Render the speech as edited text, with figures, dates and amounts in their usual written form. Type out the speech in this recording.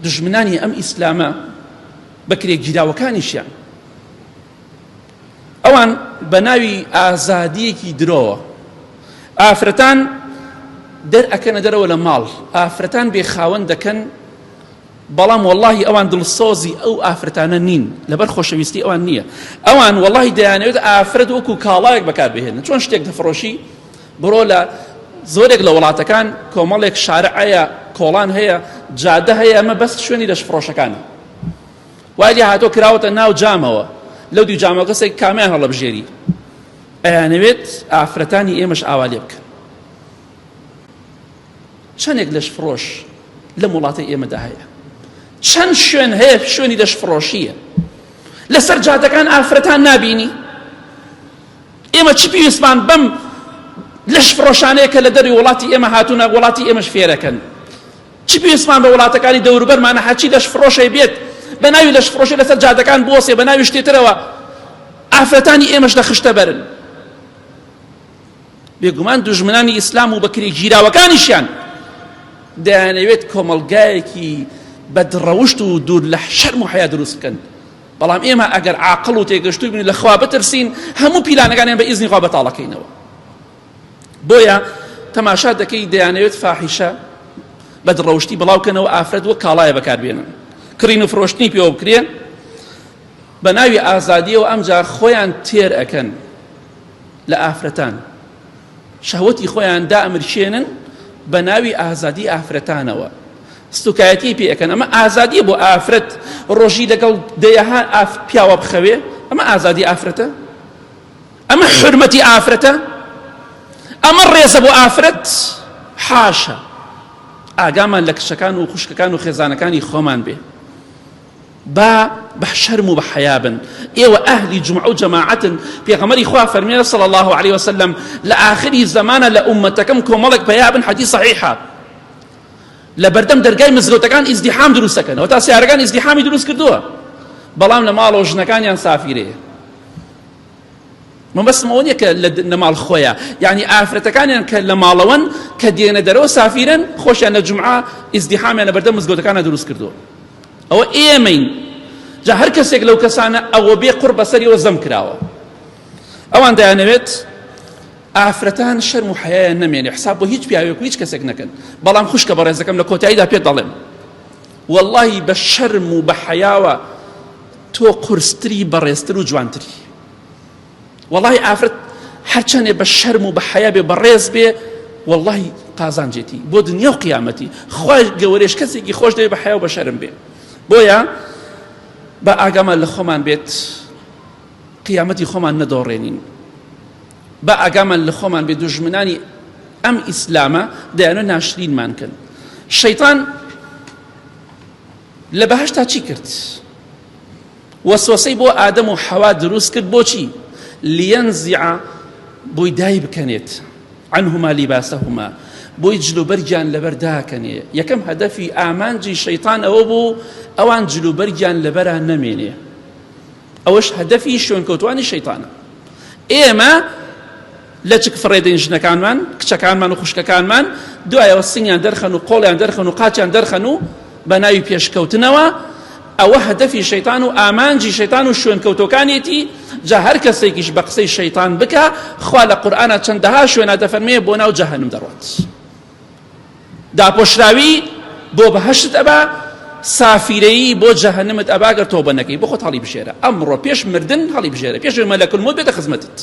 دوژمنانی ئەم ئیسلامە بەکرێگیراوەکانیشیان ئەوان بە ناوی ئازادیەکی درۆوە ئافرەتان دەرئەکەنە دەرەوە لە ماڵ ئافرەتان بێ خاوەن دەکەن بەڵام وەڵاهی ئەوان دڵسۆزی ئەو ئافرەتانە نین لەبەر خۆشەویستی ئەوان نییە ئەوان وەڵاهی دەیانەوێت ئافرەت وەکو کاڵایەک بەکاربهێنن چۆن شتێک دەفرۆشی بڕۆ لە زۆرێک لە وڵاتەکان کۆمەڵێک شارع هەیە کۆڵان هەیە جادە هەیە ئەمە بەس شوێنی لەشفرۆشەکانە وای لێ هاتۆ کراوەتە ناو جامەوە لەو دوو جامە کەسێک کامیان هەڵەبژێری ئەیانەوێت ئافرەتانی ئێمەش ئاوا لێ بکەن چەندێک لەشفرۆش لەم وڵاتەی ئێمەدا هەیە چەند شوێن هەیە شوێنی لەشفرۆشیە لەسەر جادەکان ئافرەتان نابینی ئێمە چ پێویستمان بەم لەش فڕۆشانەیە کە لە دەروی وڵاتی ئێمە هاتوونە وڵاتی ئێمەش فێرەکەن چ پێویستمان بە وڵاتەکانی دەوروبەرمانە هەرچی لەش فڕۆشەی بێت بە ناوی لەش فڕۆشی لەسەر جادەکان بوەسێ بە ناوی شتێترەوە ئافرەتانی ئێمەش لە خشتە بەرن بێگومان دوژمنانی ئیسلام و بەکرێ گیراوەکانیشیان دەیانەوێت کۆمەڵگایەکی بەدڕەوشت و دوور لە شەرم و حەیا دروست بکەن بەڵام ئێمە ئەگەر عاقڵ و تێگەشتوو بین لە خوا بترسین هەموو پیلانەکانیان بە ئیزنی خوا بەتاڵەکەینەوە بۆیە تەماشا دەکەی دەیانەوێت فاحیشە بەدڕەوشتی بڵاوکەنەوە ئافرەت وەک کاڵایە بەکاربێنن کڕین و فرۆشتنی پێوە بکرێ بە ناوی ئازادیەوە ئەمجا خۆیان تێر ئەکەن لە ئافرەتان شەهوەتی خۆیان دائەمرکێنن بە ناوی ئازادی ئافرەتانەوە سوکایەتی پێ ئەکەن ئەمە ئازادیە بۆ ئافرەت ڕۆژی لەگەڵ دەیەها ئاف پیاوە بخەوێ ئەمە ئازادی ئافرەتە ئەمە حرمەتی ئافرەتە ئەمە ڕێزە بۆ ئافرەت حاشا ئاگامان لە کچەکان و خوشکەکان و خێزانەکانی خۆمان بێ با بە شەرم و بە حەیا بن ئێوە ئەهلی جومعە و جەماعەتن پێغەمبەری خوا فەرمیێ صلی الله علیه وسلم لە ئاخری زەمانە لە ئومەتەکەم کۆمەڵێک پەیا بن حەدیث صحیحە لە بەردەم دەرگای مزگەوتەکان ئیزدیحام دروست دەکەنەوە تا سیارەکان ئیزدیحامی دروست کردووە بەڵام لە ماڵەوە ژنەکانیان سافیرەیە مەبەستم ئەوە نییە کە لە ماڵ خۆیان یعنی ئافرەتەکانیان کە لە ماڵەوەن کە دێنە دەرەوە سافیرن خۆشیان لە جومعە ئیزدیحامیان لە بەردەم مزگەوتەکانە دروست کردووە ئەوە ئێمەین جا هەر کەسێک لەو کەسانە ئەوە بێ قوڕ بەسەریەوە زەم کراوە ئەوان دەیانەوێت ئافرەتان شەرم و حەیایان نەمێنێ حساب بۆ هیچ پیاوێک و هیچ کەسێک نەکەن بەڵام خوشکە بەڕێزەکەم لە کۆتاییدا پێت دەڵێم واللهی بە شەرم و بە حەیاوە تۆ قورستری بەڕێزتر و جوانتری وەڵاهی ئافرەت هەرچەندێ بە شەرم و بە حەیا بێ بەڕێز بێ وەڵاهی قازانجێتی بۆ دنیا و قیامەتی خوای گەورەش کەسێکی خۆش دەوێ بە حەیا و بە شەرم بێ بۆیە بە ئاگامان لە خۆمان بێت قیامەتی خۆمان نەدۆڕێنین بە ئاگامان لە خۆمان بێ دوژمنانی ئەم ئیسلامە دەیانە ناشرینمان کەن شەیتان لە بەهشتا چی کرد وەسوەسەی بۆ ئادەم و حەوا دروست کرد بۆچی؟ لینزع بۆی دای بکەنێت عنهما لباسهما بۆی جلوبەرگیان لەبەر داکەنێ یەکەم هەدەفی ئامانجی شەیتان ئەوە بوو ئەوان جلوبەرگیان لەبەرا نەمێنێ ئەوەش هەدەفی شوێنکەوتوانی شەیتانە ئێمە لەچک فڕێدەین ژنەکانمان کچەکانمان و خوشکەکانمان دوایەوە سنگیان دەرخەن و قۆڵیان دەرخەن و قاچیان دەرخەن و بە ناوی پێشکەوتنەوە ئەوە هەدەفی شەیتان و ئامانجی شەیتان و شوێنکەوتۆکانیەتی جا هەر کەسێکیش بە قسەی شەیتان بکا خوا لە قورئانا چەندەها شوێنا دەفەرمێ بۆ ناو جەهەنم دەڕوات داپۆشراوی بۆ بەهەشتت ئەبا سافیرەیی بۆ جەهەنمت ئەبا گەر تۆبە نەکەی بۆ خۆت هەڵی بژێرە ئەمڕۆ پێش مردن هەڵی بژێرە پێش مەلەکول مۆت بێتە خزمەتت.